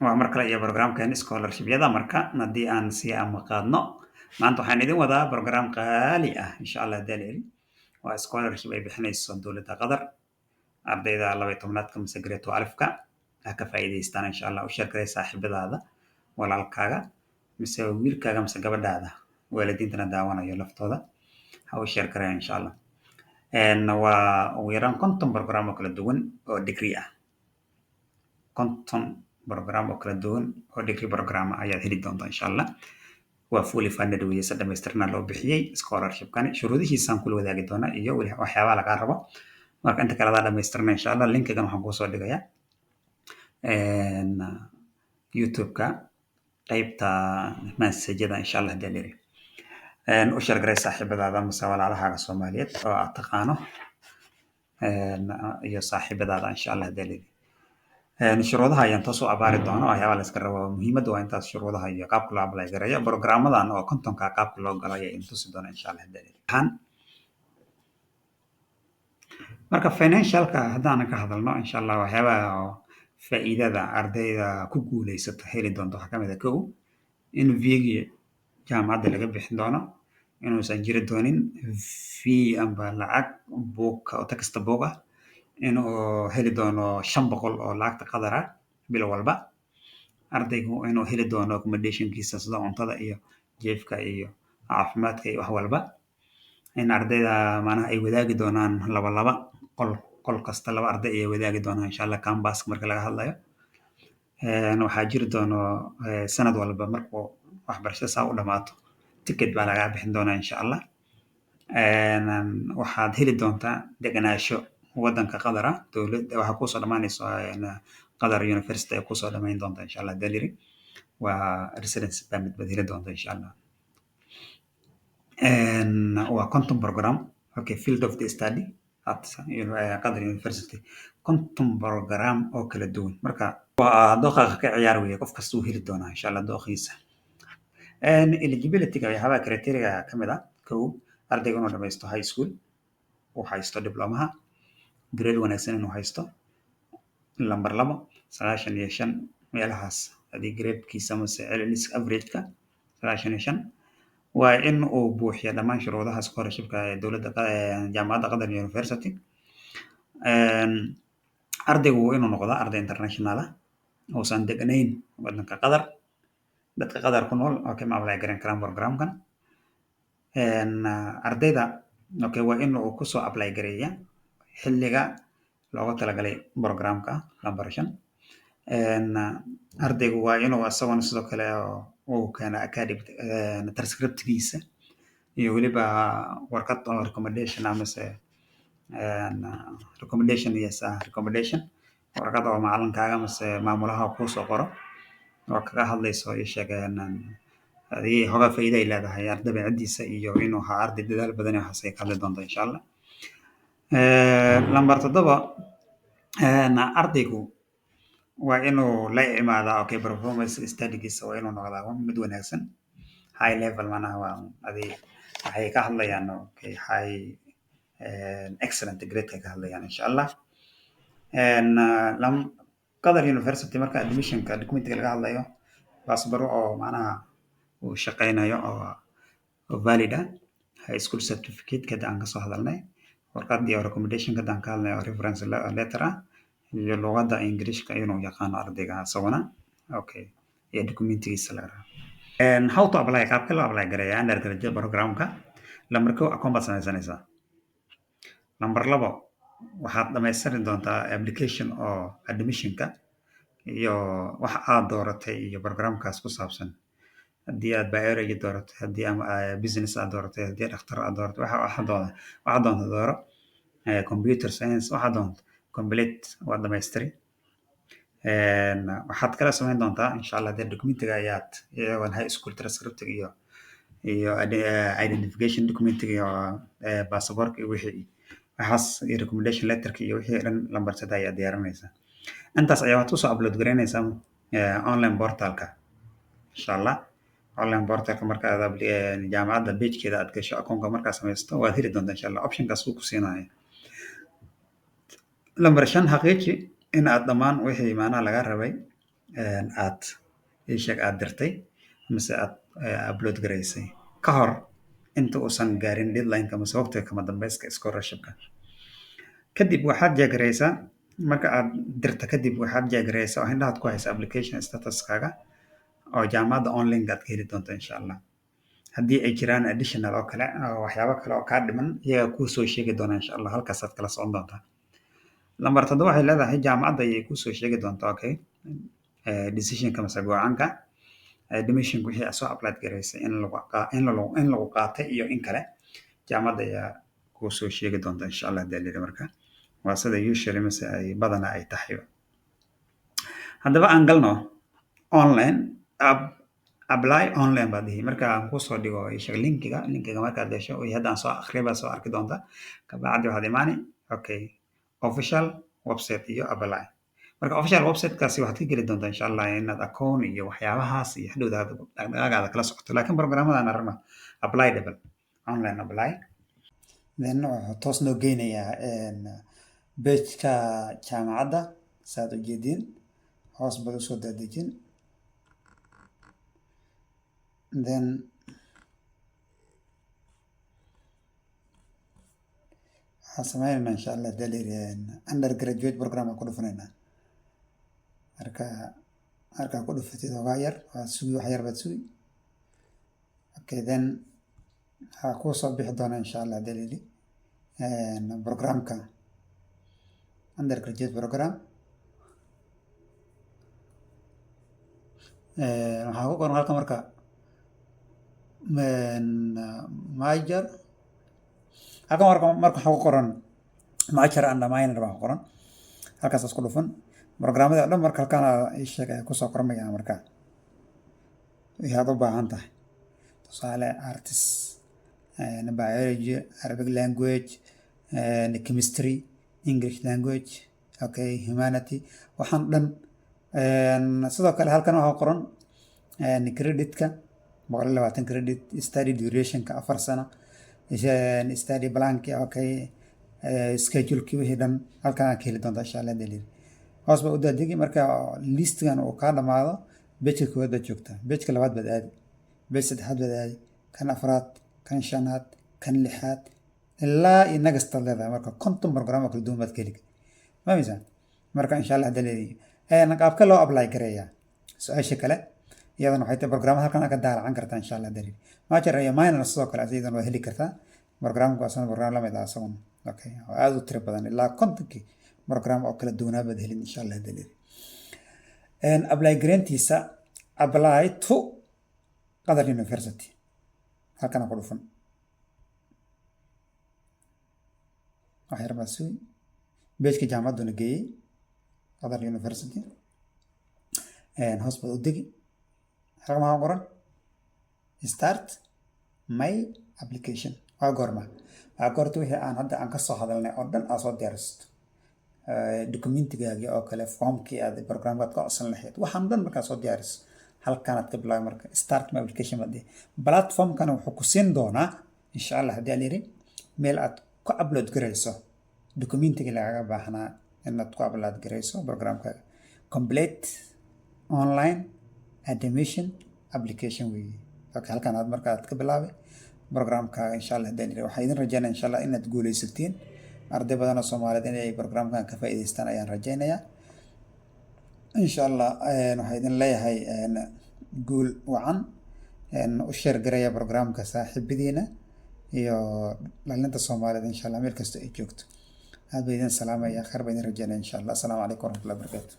Waa mar kale iyo programkan scholarship-yada. Marka haddii aan sii ama qaadno, maanta waxaan idin wadaa program qaali ah, insha Allah. Dalil waa scholarship ay bixinayso dowladda Qatar. Ardayda 12aadka mise grade 12-ka ha ka faa'iidaystaan, insha Allah. U share garay saaxiibadaada, walaalkaaga mise wiilkaaga mise gabadhaada. Waalidiintana daawanayo laftooda ha u share garaya, insha Allah. Waa ugu yaraan 50 program oo kala duwan oo degree ah. 50 program oo kala duwan oo degree program ayaad heli doontaa, insha Allah. Waa fully funded weeye, si dhamaystirna loo bixiyey scholarship-kani. Shuruudihiisaan kula wadaagi doonaa iyo weli waxyaabaha lagaa rabo. Marka inta kale adaa dhamaystirna, insha Allah. Linkigan waxaan kuusoo dhigayaa YouTube-ka qeybta message-yada, insha Allah. Hadii la u share garay saaxiibadaada mise walaalahaaga Soomaaliyeed oo aad taqaano iyo saaxiibadaada, insha Allah. Hadii la shuruudaha ayaan toos u abaari doona, waxyaabaha la iska rabo. Muhiimadda waa intaas, shuruudaha iyo qaabka loo apply gareeyo programmadan oo 50-ka, qaabka loo galo ayaa idin tusi doona, insha Allah. Hadii marka financialka haddaan ka hadalno, insha Allah, waxyaabaha oo faa'iidada ardayda ku guuleysato heli doonto waxaa kamid ah: kow, in fee-gii jaamacadda laga bixin doono, inuusan jiri doonin fee amba lacag buug oo textbook ah, inuu heli doono 500 oo lacagta Qadar ah bil walba, ardaygu inuu heli doono accommodationkiisa, sida cuntada iyo jiifka iyo caafimaadka iyo wax walba, in ardayda macnaha ay wadaagi doonaan laba laba qol, qol kasta laba arday ayay wadaagi doonaan, insha Allah. Campus marka laga hadlayo, waxaa jiri doono sanad walba markuu waxbarashada saa u dhamaato ticket baa lagaa bixin doonaa, insha Allah. Waxaad heli doontaa degenaansho wadanka Qatar ah. Dowladda waxaa kusoo dhamaanayso Qatar University ay kusoo dhamayn doonta, insha Allah. Daliri waa residence permit baad heli doonta, insha Allah. Waa 50 program, okay, field of the study at Qatar University, 50 program oo kala duwan. Marka waa dooqaaga ka ciyaar weeye, qof kasta uu heli doonaa, insha Allah, dooqiisa. Eligibility-ga, waxyaabaha criteria ka mid ah: kow, ardayga inuu dhamaysto high school, uu haysto diplomaha, grade wanaagsan inuu haysto. Number labo, 95 meelahaas haddii gradekiisa mase celceliska average-ka 95, waa in uu buuxiyo dhammaan shuruudaha scholarshipka ee dowladda, jaamacadda Qatar University. Ardaygu waa inuu noqdaa arday international ah, uusan deganayn wadanka Qatar. Dadka Qatar ku nool, okay, ma apply garan karaan programkan. Ardayda, okay, waa in uu kusoo apply gareeya xilliga looga talagalay programka. Number shan, ardaygu waa inuu isaguna sidoo kale uu keena academic transcriptgiisa iyo weliba warqad oo recommendation amase recommendation, yes, recommendation, warqad oo macalinkaaga mase maamulaha kuusoo qoro oo kaga hadlayso iyo sheegeen adii hogaa faa'iido ay leedahay dabeecadiisa iyo inuu ahaa arday dadaal badan iyo waxaas ay ka hadli doonto, insha Allah. Number toddoba, ardaygu waa inuu la imaadaa, okay, performance studygiisa waa inuu noqdaa mid wanaagsan, high level. Macnaha waa adi waxay ka hadlayaan, okay, high excellent grade ka hadlayaan, insha Allah. Qatar University marka admissionka documentiga laga hadlayo, baasbaro oo macnaha uu shaqeynayo oo valid ah, high school certificate kada aan kasoo hadalnay, warqadii oo recommendation kada aan ka hadlay oo reference letter ah, iyo luqadda Ingiriishka inuu yaqaano ardayga isaguna, okay, iyo documentigiisa laga rabo. How to apply, qaabka loo apply gareeya undergraduate programka: Number kow, account baad samaysanaysaa. Number labo, waxaad dhamaystiri doontaa application oo admissionka iyo waxa aad dooratay iyo programkaas ku saabsan. Haddii aad biology dooratay, haddii ama business aad dooratay, haddii dhakhtar aad dooratay, waxa doonta dooro, computer science, waxa doonto, complete waad dhamaystiri. Waxaad kala samayn doontaa, insha Allah, dee documentiga ayaad iyagoon high school transcript iyo identification documentiga iyo passport iyo wixii waxaas iyo recommendation letterka iyo wixii dhan lambar saddex ayaad diyaarinaysaa. Intaas ayaa waxaad kusoo upload garaynaysaa online portalka, insha Allah. Online portalka marka aad jaamacadda pagekeeda aad gasho, akoonka markaad samaysto, waad heli doontaa, insha Allah, optionkaas wuu ku siinaya. Lambar shan, xaqiiji in aad dhammaan wixii macnaha laga rabay. Aad ii sheeg aad dirtay mise aad upload garaysay ka hor inta uusan gaarin deadline-ka mise waqtiga kama dambeyska scholarship-ka. Kadib waxaad check garaysaa, marka aad dirta kadib waxaad check garaysaa oo indhahaad ku haysa application statuskaaga oo jaamacadda online aad ka heli doonto, insha Allah. Haddii ay jiraan additional oo kale oo waxyaabo kale oo kaa dhiman, iyagaa kuu soo sheegi doona, insha Allah. Halkaasaad kala socon doontaa. Lambar 7 waxay leedahay jaamacadda ayay kuu soo sheegi doontaa, okay, decisionka mise go'aanka admission wixii aad soo apply garaysay in lagu qaatay iyo in kale, jaamacadda ayaa kuu soo sheegi doonta, insha Allah, hadii la yidhi. Marka waa sida usually mise ay badanaa ay tahay. Haddaba aan galno online apply online baad dhihi. Marka aan kusoo dhigo isha linkiga, markaad hesho wixii hadda aan soo akhriya baad soo arki doontaa. Kabacdi waxaad imaani, okay, official website iyo apply. Marka official website-kaasi waxaad ka geli doontaa, insha Allah, inaad account iyo waxyaabahaas iyo hadhowda dhaqdhaqaagaada kala socoto. Laakiin programmadan aragna apply double online apply, then wuxuu toos noo geynayaa page-ka jaamacadda. Saad ujeediin, hoos baad usoo daadejin. Then waxaan sameynaynaa, insha Allah, dalir undergraduate program aan ku dhufanaynaa. Marka markaa ku dhufatid, hogaa yar waad sugi, wax yar baad sugi. Okay, then waxaa kuu soo bixi doona, insha Allah, dalili programka undergraduate program. Waxaa ku qoran halkan marka major. Halkan marka waxaa ku qoran major and minor baa ku qoran. Halkaas isku dhufan programmada o dhan. Marka halkaan ii sheeg ay kusoo qormayaan. Marka wixii aad u baahan tahay, tusaale arts, biology, Arabic language, chemistry, English language, okay, humanity, waxaan dhan. Sidoo kale halkan waxaa qoran creditka, 120 credit, study durationka 4 sano, study planki, okay, scheduleki, wixii dhan halkan aad ka heli doontaa, insha Allah. Daliil hoos baa u daadegi. Marka listigan uu kaa dhamaado, pageka koowaad baad joogtaa, pageka labaad baad aadi, page saddexaad baad aadi, kan afraad, kan shanaad, kan lixaad, ilaa iyo nagastaad leedahay. Marka 50 program oo kala duwan baad ka heli fahmaysaa. Marka insha Allah hadda leedahay qaabka loo apply gareeyaa, su-aasha kale iyadana waxay tahay programmada halkan aad ka daalacan kartaa, insha Allah. Daliil major iyo minor sidoo kale iyadana waad heli kartaa. Programku asana program lamid ah isaguna, okay, oo aad u tiro badan, ilaa 50kii program oo kala duwanaa baad helin, insha Allah. Daliil apply gareyntiisa, apply to Qatar University, halkana ku dhufan. Wax yar baa sugi. Pageka jaamacadduna geeyey Qatar University. Hoos baad u degi. Halkan maxaa qoran? Start my application. Waa goorma? Waa goorta wixii aan hadda aan kasoo hadalnay oo dhan aad soo diyaarisato, documentigaagii oo kale, formkii aad programkaad ka codsan lahayd, waxaan dhan markaad soo diyaariso, halkanaad ka bilaabi. Marka start my application baad dhihi. Platformkana wuxuu ku siin doonaa, insha Allah, haddii aan yidhi, meel aad ku upload garayso documentiga lagaga baahnaa inaad ku upload garayso programkaaga. Complete online admission application weeye. Okay, halkan aad marka aad ka bilaabay programkaaga, insha Allah. Haddaan yidhi, waxaan idin rajaynaya, insha Allah, inaad guuleysatiin. Arday badan oo Soomaaliyeed inay programkan ka faa'iidaystaan ayaan rajaynayaa, insha Allah. Waxaan idin leeyahay guul wacan. U share garaya programka saaxiibadiina iyo dhalinta Soomaaliyeed, insha Allah, meel kasta ay joogto. Aad baa idin salaamaya, khayr baa idin rajaynaya, insha Allah. Asalaamu calaykum waraxmatullahi wabarakaatu.